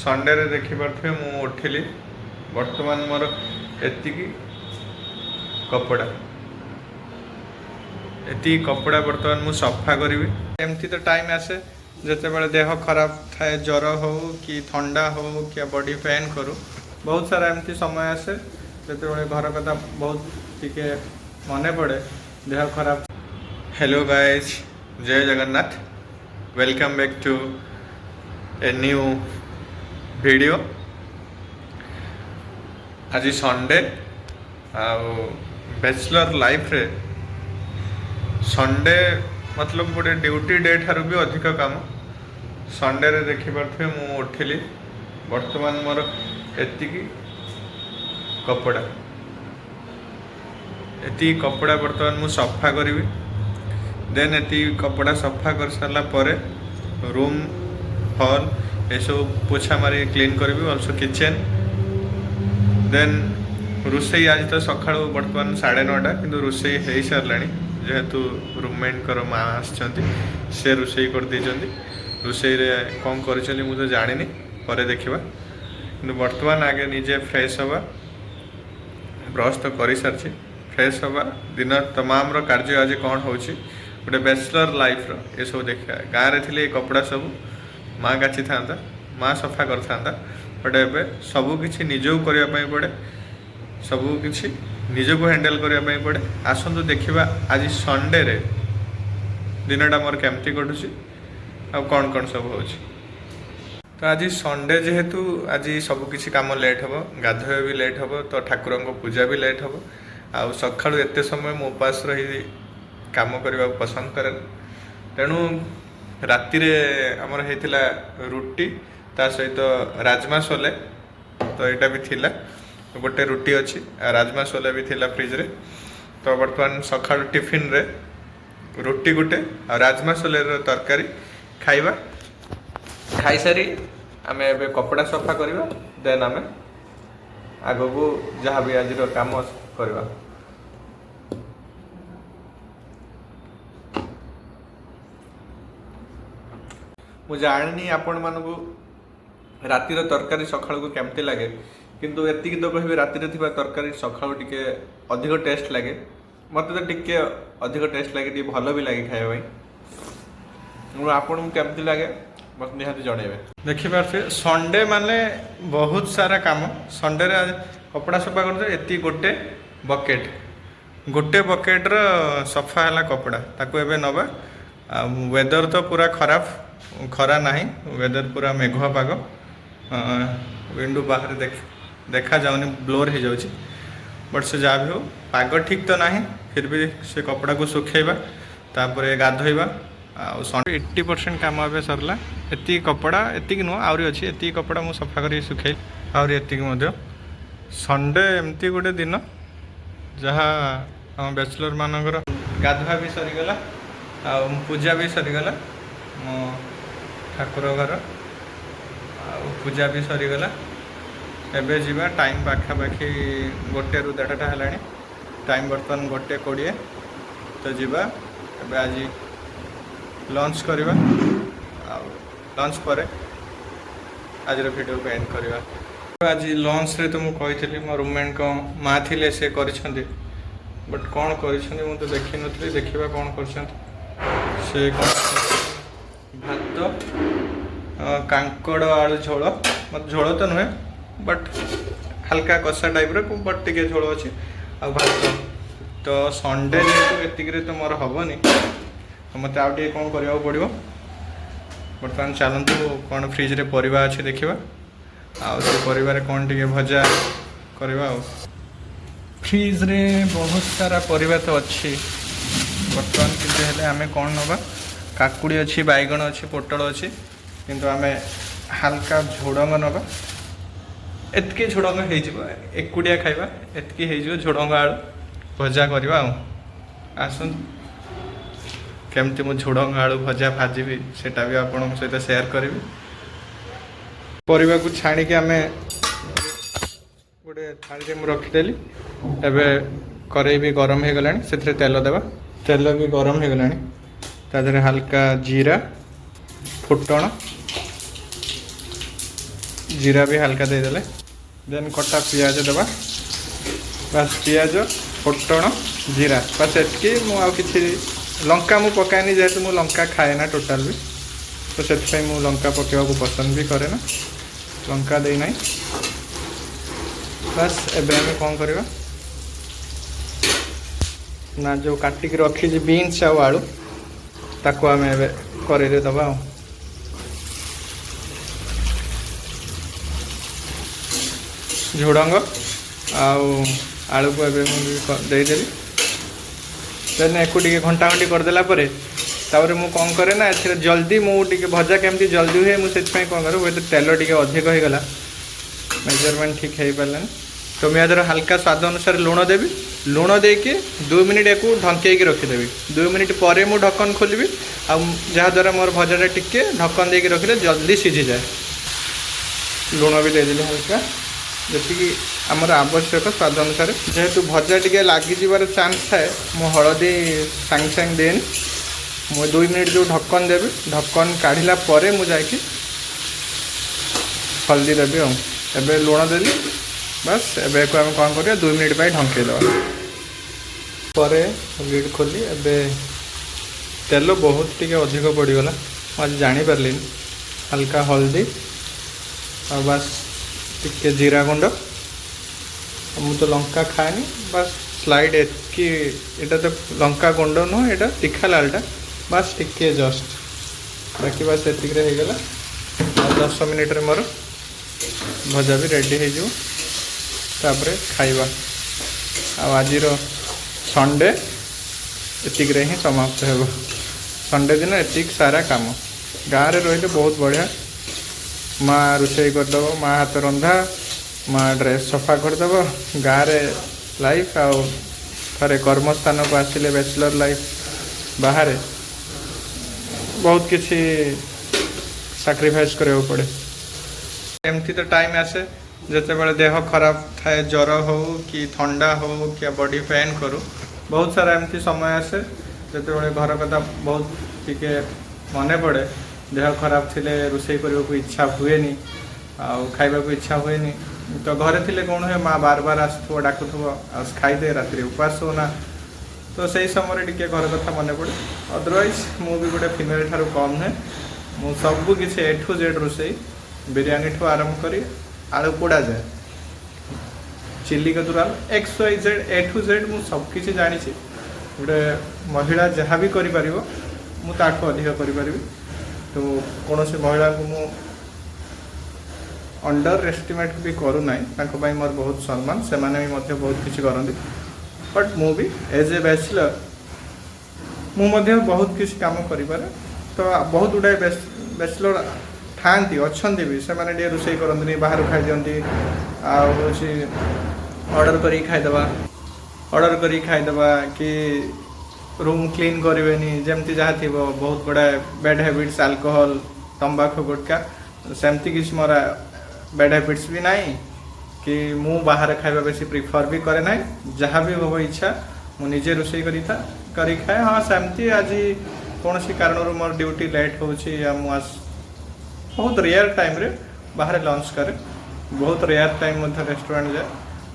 ସଣ୍ଡେରେ ଦେଖିପାରୁଥିବେ ମୁଁ ଉଠିଲି। ବର୍ତ୍ତମାନ ମୋର ଏତିକି କପଡ଼ା, ଏତିକି କପଡ଼ା ବର୍ତ୍ତମାନ ମୁଁ ସଫା କରିବି। ଏମିତି ତ ଟାଇମ୍ ଆସେ ଯେତେବେଳେ ଦେହ ଖରାପ ଥାଏ, ଜ୍ୱର ହଉ କି ଥଣ୍ଡା ହଉ କି ବଡି ପେନ୍ କରୁ, ବହୁତ ସାରା ଏମିତି ସମୟ ଆସେ ଯେତେବେଳେ ଘର କଥା ବହୁତ ଟିକେ ମନେ ପଡ଼େ, ଦେହ ଖରାପ। Hello guys, Jay Jagannath. Welcome back to a new video. ଆଜି ସଣ୍ଡେ ଆଉ ବ୍ୟାଚଲର୍ ଲାଇଫ୍ରେ ସଣ୍ଡେ ମତଲବ ଗୋଟେ ଡ୍ୟୁଟି ଡେ ଠାରୁ ବି ଅଧିକ କାମ। ସଣ୍ଡେରେ ଦେଖିପାରୁଥିବେ ମୁଁ ଉଠିଲି। ବର୍ତ୍ତମାନ ମୋର ଏତିକି କପଡ଼ା, ଏତିକି କପଡ଼ା ବର୍ତ୍ତମାନ ମୁଁ ସଫା କରିବି। ଦେନ୍ ଏତିକି କପଡ଼ା ସଫା କରିସାରିଲା ପରେ ରୁମ୍, ହଲ୍ ଏସବୁ ପୋଛା ମାରି କ୍ଲିନ୍ କରିବି, ଅଲସୋ କିଚେନ୍। ଦେନ୍ ରୋଷେଇ। ଆଜି ତ ସକାଳୁ, ବର୍ତ୍ତମାନ 9:30, କିନ୍ତୁ ରୋଷେଇ ହେଇସାରିଲାଣି। ଯେହେତୁ ରୁମମେଟ୍ଙ୍କର ମା ଆସିଛନ୍ତି, ସେ ରୋଷେଇ କରିଦେଇଛନ୍ତି। ରୋଷେଇରେ କ'ଣ କରିଛନ୍ତି ମୁଁ ତ ଜାଣିନି, ପରେ ଦେଖିବା। କିନ୍ତୁ ବର୍ତ୍ତମାନ ଆଗେ ନିଜେ ଫ୍ରେଶ୍ ହେବା। ବ୍ରସ୍ ତ କରିସାରିଛି, ଫ୍ରେଶ୍ ହେବା। ଦିନ ତମାମର କାର୍ଯ୍ୟ ଆଜି କ'ଣ ହେଉଛି ଗୋଟେ ବ୍ୟାଚଲର୍ ଲାଇଫ୍ର, ଏସବୁ ଦେଖିବା। ଗାଁରେ ଥିଲେ ଏ କପଡ଼ା ସବୁ ମା କାଚିଥାନ୍ତା, ମା ସଫା କରିଥାନ୍ତା, ବଟ୍ ଏବେ ସବୁ କିଛି ନିଜକୁ କରିବା ପାଇଁ ପଡ଼େ, ସବୁ କିଛି ନିଜକୁ ହ୍ୟାଣ୍ଡେଲ୍ କରିବା ପାଇଁ ପଡ଼େ। ଆସନ୍ତୁ ଦେଖିବା ଆଜି ସଣ୍ଡେରେ ଦିନଟା ମୋର କେମିତି କଟୁଛି ଆଉ କ'ଣ କ'ଣ ସବୁ ହେଉଛି। ତ ଆଜି ସଣ୍ଡେ ଯେହେତୁ, ଆଜି ସବୁ କିଛି କାମ ଲେଟ୍ ହେବ। ଗାଧୋଇବା ବି ଲେଟ୍ ହେବ, ତ ଠାକୁରଙ୍କ ପୂଜା ବି ଲେଟ୍ ହେବ। ଆଉ ସକାଳୁ ଏତେ ସମୟ ମୁଁ ଉପାସ ରହି କାମ କରିବାକୁ ପସନ୍ଦ କରେନି। ତେଣୁ ରାତିରେ ଆମର ହେଇଥିଲା ରୁଟି, ତା ସହିତ ରାଜମା ସୋଲେ, ତ ଏଇଟା ବି ଥିଲା। ଗୋଟେ ରୁଟି ଅଛି ଆଉ ରାଜମା ସୋଲେ ବି ଥିଲା ଫ୍ରିଜରେ। ତ ବର୍ତ୍ତମାନ ସକାଳୁ ଟିଫିନରେ ରୁଟି ଗୋଟେ ଆଉ ରାଜମା ସୋଲେର ତରକାରୀ ଖାଇବା। ଖାଇସାରି ଆମେ ଏବେ କପଡ଼ା ସଫା କରିବା। ଦେନ୍ ଆମେ ଆଗକୁ ଯାହା ବି ଆଜିର କାମ କରିବା। ମୁଁ ଜାଣିନି ଆପଣମାନଙ୍କୁ ରାତିର ତରକାରୀ ସକାଳକୁ କେମିତି ଲାଗେ, କିନ୍ତୁ ଏତିକି ତ କହିବି, ରାତିରେ ଥିବା ତରକାରୀ ସକାଳୁ ଟିକେ ଅଧିକ ଟେଷ୍ଟ ଲାଗେ। ମୋତେ ତ ଟିକେ ଅଧିକ ଟେଷ୍ଟ ଲାଗେ, ଟିକେ ଭଲ ବି ଲାଗେ ଖାଇବା ପାଇଁ। ମୁଁ ଆପଣଙ୍କୁ କେମିତି ଲାଗେ ମୋତେ ନିହାତି ଜଣେଇବେ। ଦେଖିପାରୁଥିବେ, ସଣ୍ଡେ ମାନେ ବହୁତ ସାରା କାମ। ସଣ୍ଡେରେ କପଡ଼ା ସଫା କରୁଥିଲେ, ଏତିକି ଗୋଟେ ବକେଟ୍, ଗୋଟେ ବକେଟ୍ର ସଫା ହେଲା କପଡ଼ା। ତାକୁ ଏବେ ନେବା। ଆଉ ୱେଦର ତ ପୁରା ଖରାପ, ଖରା ନାହିଁ, ୱେଦର ପୁରା ମେଘୁଆ ପାଗ। ୱିଣ୍ଡୋ ବାହାରେ ଦେଖାଯାଉନି, ବ୍ଲୋର୍ ହେଇଯାଉଛି। ବଟ୍ ସେ ଯାହା ବି ହଉ, ପାଗ ଠିକ୍ ତ ନାହିଁ, ଫିର୍ ବି ସେ କପଡ଼ାକୁ ଶୁଖେଇବା, ତାପରେ ଗାଧୋଇବା। ଆଉ ସଣ୍ଡେ 80% କାମ ଏବେ ସରିଲା। ଏତିକି କପଡ଼ା, ଏତିକି ନୁହଁ, ଆହୁରି ଅଛି। ଏତିକି କପଡ଼ା ମୁଁ ସଫା କରିକି ଶୁଖେଇଲି, ଆହୁରି ଏତିକି ମଧ୍ୟ। ସଣ୍ଡେ ଏମିତି ଗୋଟେ ଦିନ ଯାହା ଆମ ବ୍ୟାଚଲର୍ ମାନଙ୍କର। ଗାଧୁଆ ବି ସରିଗଲା ଆଉ ପୂଜା ବି ସରିଗଲା, ମୋ ଠାକୁର ଘର ଆଉ ପୂଜା ବି ସରିଗଲା। ଏବେ ଯିବା। ଟାଇମ୍ ପାଖାପାଖି 1ରୁ 1:30ଟା ହେଲାଣି। ଟାଇମ୍ ବର୍ତ୍ତମାନ 1:20। ତ ଯିବା ଏବେ, ଆଜି ଲଞ୍ଚ କରିବା ଆଉ ଲଞ୍ଚ ପରେ ଆଜିର ଭିଡ଼ିଓକୁ ଏଣ୍ଡ କରିବା। ଆଜି ଲଞ୍ଚରେ ତ ମୁଁ କହିଥିଲି, ମୋ ରୁମମେଟ୍ଙ୍କ ମା ଥିଲେ, ସେ କରିଛନ୍ତି। ବଟ୍ କ'ଣ କରିଛନ୍ତି ମୁଁ ତ ଦେଖିନଥିଲି। ଦେଖିବା କ'ଣ କରିଛନ୍ତି ସେ। କ'ଣ ଭାତ, କାଙ୍କଡ଼ ଆଳୁ ଝୋଳ, ମତେ ଝୋଳ ତ ନୁହେଁ, ବଟ୍ ହାଲକା କଷା ଟାଇପ୍ର, ବଟ୍ ଟିକେ ଝୋଳ ଅଛି, ଆଉ ଭାତ। ତ ସଣ୍ଡେ ଯେହେତୁ ଏତିକିରେ ତ ମୋର ହେବନି, ତ ମୋତେ ଆଉ ଟିକେ କ'ଣ କରିବାକୁ ପଡ଼ିବ। ବର୍ତ୍ତମାନ ଚାଲନ୍ତୁ, କ'ଣ ଫ୍ରିଜରେ ପରିବା ଅଛି ଦେଖିବା ଆଉ ସେ ପରିବାରେ କ'ଣ ଟିକେ ଭଜା କରିବା। ଆଉ ଫ୍ରିଜରେ ବହୁତ ସାରା ପରିବା ତ ଅଛି ବର୍ତ୍ତମାନ, କିନ୍ତୁ ହେଲେ ଆମେ କ'ଣ ନେବା? କାକୁଡ଼ି ଅଛି, ବାଇଗଣ ଅଛି, ପୋଟଳ ଅଛି, କିନ୍ତୁ ଆମେ ହାଲକା ଝୁଡ଼ଙ୍ଗ ନେବା। ଏତିକି ଝୁଡ଼ଙ୍ଗ ହେଇଯିବ, ଏକୁଟିଆ ଖାଇବା, ଏତିକି ହେଇଯିବ। ଝୁଡ଼ଙ୍ଗ ଆଳୁ ଭଜା କରିବା। ଆଉ ଆସନ୍ତୁ, କେମିତି ମୁଁ ଝୁଡ଼ଙ୍ଗ ଆଳୁ ଭଜା ଭାଜିବି, ସେଇଟା ବି ଆପଣଙ୍କ ସହିତ ସେୟାର କରିବି। ପରିବାକୁ ଛାଣିକି ଆମେ ଗୋଟେ ଥାଳିରେ ମୁଁ ରଖିଦେଲି। ଏବେ କରେଇ ବି ଗରମ ହେଇଗଲାଣି, ସେଥିରେ ତେଲ ଦେବା। ତେଲ ବି ଗରମ ହେଇଗଲାଣି, ତା ଦେହରେ ହାଲକା ଜିରା ଫୁଟଣ। ଜିରା ବି ହାଲକା ଦେଇଦେଲେ। ଦେନ୍ କଟା ପିଆଜ ଦେବା। ବାସ୍, ପିଆଜ, ଫୁଟଣ, ଜିରା, ବାସ୍ ଏତିକି। ମୁଁ ଆଉ କିଛି ଲଙ୍କା ମୁଁ ପକାଏନି, ଯେହେତୁ ମୁଁ ଲଙ୍କା ଖାଏ ନା ଟୋଟାଲ୍ ବି। ତ ସେଥିପାଇଁ ମୁଁ ଲଙ୍କା ପକାଇବାକୁ ପସନ୍ଦ ବି କରେ ନା, ଲଙ୍କା ଦେଇନାହିଁ। ବାସ୍, ଏବେ ଆମେ କ'ଣ କରିବା ନା, ଯେଉଁ କାଟିକି ରଖିଛି ବିନ୍ସ ଆଉ ଆଳୁ, ତାକୁ ଆମେ ଏବେ କରେଇରେ ଦେବା। ଆଉ ଝୁଡ଼ଙ୍ଗ ଆଉ ଆଳୁକୁ ଏବେ ମୁଁ ଦେଇଦେଲି। ଦେନ୍ ଏକୁ ଟିକେ ଘଣ୍ଟା ଘଣ୍ଟି କରିଦେଲା ପରେ ତାପରେ ମୁଁ କ'ଣ କରେ ନା, ଏଥିରେ ଜଲ୍ଦି ମୁଁ ଟିକେ ଭଜା କେମିତି ଜଲ୍ଦି ହୁଏ, ମୁଁ ସେଥିପାଇଁ କ'ଣ କରେ, ହୁଏତ ତେଲ ଟିକେ ଅଧିକ ହେଇଗଲା, ମେଜରମେଣ୍ଟ ଠିକ୍ ହେଇପାରିଲାନି। ତ ମୁଁ ଏଥିରେ ହାଲକା ସ୍ୱାଦ ଅନୁସାରେ ଲୁଣ ଦେବି। ଲୁଣ ଦେଇକି 2 ମିନିଟ୍ ୟାକୁ ଢଙ୍କେଇକି ରଖିଦେବି। 2 ମିନିଟ୍ ପରେ ମୁଁ ଢକ୍କନ ଖୋଲିବି, ଆଉ ଯାହାଦ୍ୱାରା ମୋର ଭଜାଟା ଟିକେ ଢକ୍କନ ଦେଇକି ରଖିଲେ ଜଲ୍ଦି ସିଝିଯାଏ। ଲୁଣ ବି ଦେଇଦେଲି ହାଲକା, ଯେତିକି ଆମର ଆବଶ୍ୟକ ସ୍ୱାଦ ଅନୁସାରେ। ଯେହେତୁ ଭଜା ଟିକେ ଲାଗିଯିବାର ଚାନ୍ସ ଥାଏ, ମୁଁ ହଳଦୀ ସାଙ୍ଗେ ସାଙ୍ଗେ ଦିଏନି। ମୁଁ 2 ମିନିଟ୍ ଯେଉଁ ଢକ୍କନ ଦେବି, ଢକ୍କନ କାଢ଼ିଲା ପରେ ମୁଁ ଯାଇକି ହଳଦୀ ଦେବି। ଆଉ ଏବେ ଲୁଣ ଦେଲି। ବାସ୍, ଏବେ ୟାକୁ ଆମେ କ'ଣ କରିବା, 2 ମିନିଟ୍ ପାଇଁ ଢଙ୍କେଇ ଦେବା। ପରେ ଲିଡ୍ ଖୋଲି ଏବେ ତେଲ ବହୁତ ଟିକେ ଅଧିକ ପଡ଼ିଗଲା, ମୁଁ ଆଜି ଜାଣିପାରିଲିନି। ହାଲକା ହଳଦୀ ଆଉ ବାସ୍ ଟିକେ ଜିରା ଗୁଣ୍ଡ। ଆଉ ମୁଁ ତ ଲଙ୍କା ଖାଏନି, ବାସ୍ ସ୍ଲାଇଟ୍ ଏତିକି। ଏଇଟା ତ ଲଙ୍କା ଗୁଣ୍ଡ ନୁହଁ, ଏଇଟା ତୀଖା ଲାଲଟା, ବାସ୍ ଟିକେ ଜଷ୍ଟ। ବାକି ବାସ୍ ଏତିକିରେ ହେଇଗଲା। ଆଉ 10 ମିନିଟ୍ରେ ମୋର ଭଜା ବି ରେଡ଼ି ହେଇଯିବ। ତାପରେ ଖାଇବା। ଆଉ ଆଜିର ସଣ୍ଡେ ଏତିକିରେ ହିଁ ସମାପ୍ତ ହେବ। ସଣ୍ଡେ ଦିନ ଏତିକି ସାରା କାମ। ଗାଁରେ ରହିଲେ ବହୁତ ବଢ଼ିଆ, ମା ରୋଷେଇ କରିଦେବ, ମା ହାତ ରନ୍ଧା, ମା ଡ୍ରେସ୍ ସଫା କରିଦେବ। ଗାଁରେ ଲାଇଫ୍ ଆଉ ଥରେ କର୍ମସ୍ଥାନକୁ ଆସିଲେ ବ୍ୟାଚଲର୍ ଲାଇଫ୍ ବାହାରେ ବହୁତ କିଛି ସାକ୍ରିଫାଇସ୍ କରିବାକୁ ପଡ଼େ। ଏମିତି ତ ଟାଇମ୍ ଆସେ ଯେତେବେଳେ ଦେହ ଖରାପ ଥାଏ, ଜ୍ୱର ହଉ କି ଥଣ୍ଡା ହଉ କି ବଡି ପେନ୍ କରୁ। ବହୁତ ସାରା ଏମିତି ସମୟ ଆସେ ଯେତେବେଳେ ଘର କଥା ବହୁତ ଟିକେ ମନେ ପଡ଼େ। ଦେହ ଖରାପ ଥିଲେ ରୋଷେଇ କରିବାକୁ ଇଚ୍ଛା ହୁଏନି ଆଉ ଖାଇବାକୁ ଇଚ୍ଛା ହୁଏନି। ତ ଘରେ ଥିଲେ କ'ଣ ହୁଏ, ମା ବାର ବାର ଆସୁଥିବ, ଡାକୁଥିବ, ଆଉ ଖାଇଦେ, ରାତିରେ ଉପାସ ହଉନା। ତ ସେଇ ସମୟରେ ଟିକେ ଘର କଥା ମନେ ପଡ଼େ। ଅଦରୱାଇଜ୍ ମୁଁ ବି ଗୋଟେ ଫିମେଲ୍ ଠାରୁ କମ୍ ନୁହେଁ। ମୁଁ ସବୁ କିଛି ଏ ଠୁ ଜେଡ଼୍ ରୋଷେଇ, ବିରିୟାନୀଠୁ ଆରମ୍ଭ କରି ଆଳୁ ପୋଡ଼ା ଯାଏ, ଚିଲି କତୁରୁ X Y Z, A to Z ମୁଁ ସବୁ କିଛି ଜାଣିଛି। ଗୋଟେ ମହିଳା ଯାହା ବି କରିପାରିବ, ମୁଁ ତାଠୁ ଅଧିକ କରିପାରିବି। ତ କୌଣସି ମହିଳାଙ୍କୁ ମୁଁ ଅଣ୍ଡର ଏଷ୍ଟିମେଟ୍ ବି କରୁନାହିଁ। ତାଙ୍କ ପାଇଁ ମୋର ବହୁତ ସମ୍ମାନ। ସେମାନେ ବି ମଧ୍ୟ ବହୁତ କିଛି କରନ୍ତି। ବଟ୍ ମୁଁ ବି ଏଜ୍ ଏ ବ୍ୟାଚଲର୍ ମୁଁ ମଧ୍ୟ ବହୁତ କିଛି କାମ କରିପାରେ। ତ ବହୁତ ଗୁଡ଼ାଏ ବ୍ୟାଚଲର୍ ଥାଆନ୍ତି, ଅଛନ୍ତି ବି, ସେମାନେ ଟିକେ ରୋଷେଇ କରନ୍ତିନି, ବାହାରୁ ଖାଇଦିଅନ୍ତି। ଆଉ ହେଉଛି ଅର୍ଡ଼ର କରିକି ଖାଇଦେବା କି ରୁମ୍ କ୍ଲିନ୍ କରିବେନି, ଯେମିତି ଯାହା ଥିବ ବହୁତ ଗୁଡ଼ାଏ ବ୍ୟାଡ଼୍ ହ୍ୟାବିଟ୍ସ, ଆଲକୋହଲ, ତମ୍ବାଖୁ, ଗୁଟକା। ସେମିତି କିଛି ମୋର ବ୍ୟାଡ଼୍ ହ୍ୟାବିଟ୍ସ ବି ନାହିଁ କି ମୁଁ ବାହାରେ ଖାଇବା ବେଶୀ ପ୍ରିଫର୍ ବି କରେ ନାହିଁ। ଯାହା ବି ହେବ ଇଚ୍ଛା, ମୁଁ ନିଜେ ରୋଷେଇ କରି ଖାଏ। ହଁ, ସେମିତି ଆଜି କୌଣସି କାରଣରୁ ମୋର ଡ୍ୟୁଟି ଲେଟ୍ ହେଉଛି ୟା ମୁଁ ବହୁତ ରେୟାର ଟାଇମ୍ରେ ବାହାରେ ଲଞ୍ଚ କରେ, ବହୁତ ରେୟାର ଟାଇମ୍ ମଧ୍ୟ ରେଷ୍ଟୁରାଣ୍ଟ ଯାଏ।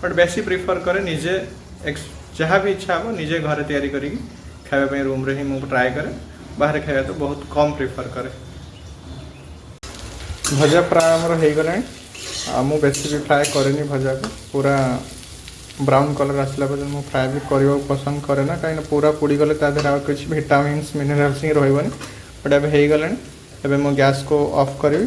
ବଟ୍ ବେଶୀ ପ୍ରିଫର୍ କରେ ନିଜେ ଯାହା ବି ଇଚ୍ଛା ହେବ ନିଜେ ଘରେ ତିଆରି କରିକି ଖାଇବା ପାଇଁ ରୁମ୍ରେ ହିଁ ମୁଁ ଟ୍ରାଏ କରେ। ବାହାରେ ଖାଇବା ତ ବହୁତ କମ୍ ପ୍ରିଫର୍ କରେ। ଭଜା ପ୍ରାୟ ଆମର ହେଇଗଲାଣି। ଆଉ ମୁଁ ବେଶୀ ବି ଫ୍ରାଏ କରେନି ଭଜାକୁ। ପୁରା ବ୍ରାଉନ୍ କଲର୍ ଆସିଲା ପର୍ଯ୍ୟନ୍ତ ମୁଁ ଫ୍ରାଏ ବି କରିବାକୁ ପସନ୍ଦ କରେ ନା, କାହିଁକିନା ପୁରା ପୋଡ଼ିଗଲେ ତା ଦେହରେ ଆଉ କିଛି ଭିଟାମିନ୍ସ, ମିନେରାଲ୍ସ ହିଁ ରହିବନି। ବଟ୍ ଏବେ ହେଇଗଲାଣି। ଏବେ ମୁଁ ଗ୍ୟାସ୍କୁ ଅଫ୍ କରିବି।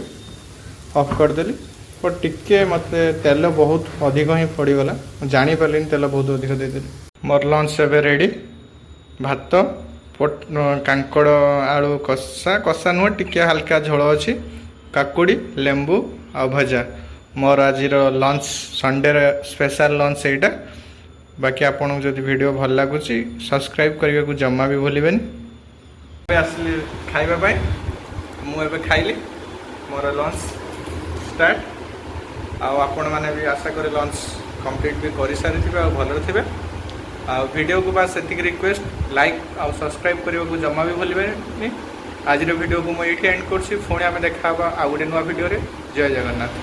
ଅଫ୍ କରିଦେଲି। ବଟ୍ ଟିକେ ମୋତେ ତେଲ ବହୁତ ଅଧିକ ହିଁ ପଡ଼ିଗଲା, ମୁଁ ଜାଣିପାରିଲିନି, ତେଲ ବହୁତ ଅଧିକ ଦେଇଦେଲି। ମୋର ଲଞ୍ଚ ଏବେ ରେଡ଼ି। ଭାତ, କାଙ୍କଡ଼ ଆଳୁ କଷା, କଷା ନୁହଁ, ଟିକେ ହାଲକା ଝୋଳ ଅଛି, କାକୁଡ଼ି, ଲେମ୍ବୁ ଆଉ ଭଜା। ମୋର ଆଜିର ଲଞ୍ଚ, ସଣ୍ଡେର ସ୍ପେଶାଲ ଲଞ୍ଚ ଏଇଟା। ବାକି ଆପଣଙ୍କୁ ଯଦି ଭିଡ଼ିଓ ଭଲ ଲାଗୁଛି, ସବସ୍କ୍ରାଇବ୍ କରିବାକୁ ଜମା ବି ଭୁଲିବେନି। ଏବେ ଆସିଲି ଖାଇବା ପାଇଁ। ମୁଁ ଏବେ ଖାଇଲି, ମୋର ଲଞ୍ଚ ଷ୍ଟାର୍ଟ। ଆଉ ଆପଣମାନେ ବି ଆଶା କରେ ଲଞ୍ଚ କମ୍ପ୍ଲିଟ୍ ବି କରିସାରିଥିବେ ଆଉ ଭଲରେ ଥିବେ। ଆଉ ଭିଡ଼ିଓକୁ ବାସ୍ ସେତିକି ରିକ୍ୱେଷ୍ଟ, ଲାଇକ୍ ଆଉ ସବସ୍କ୍ରାଇବ୍ କରିବାକୁ ଜମା ବି ଭୁଲିବେନି। ଆଜିର ଭିଡ଼ିଓକୁ ମୁଁ ଏଇଠି ଏଣ୍ଡ କରୁଛି। ପୁଣି ଆମେ ଦେଖା ହେବା ଆଉ ଗୋଟେ ନୂଆ ଭିଡ଼ିଓରେ। ଜୟ ଜଗନ୍ନାଥ।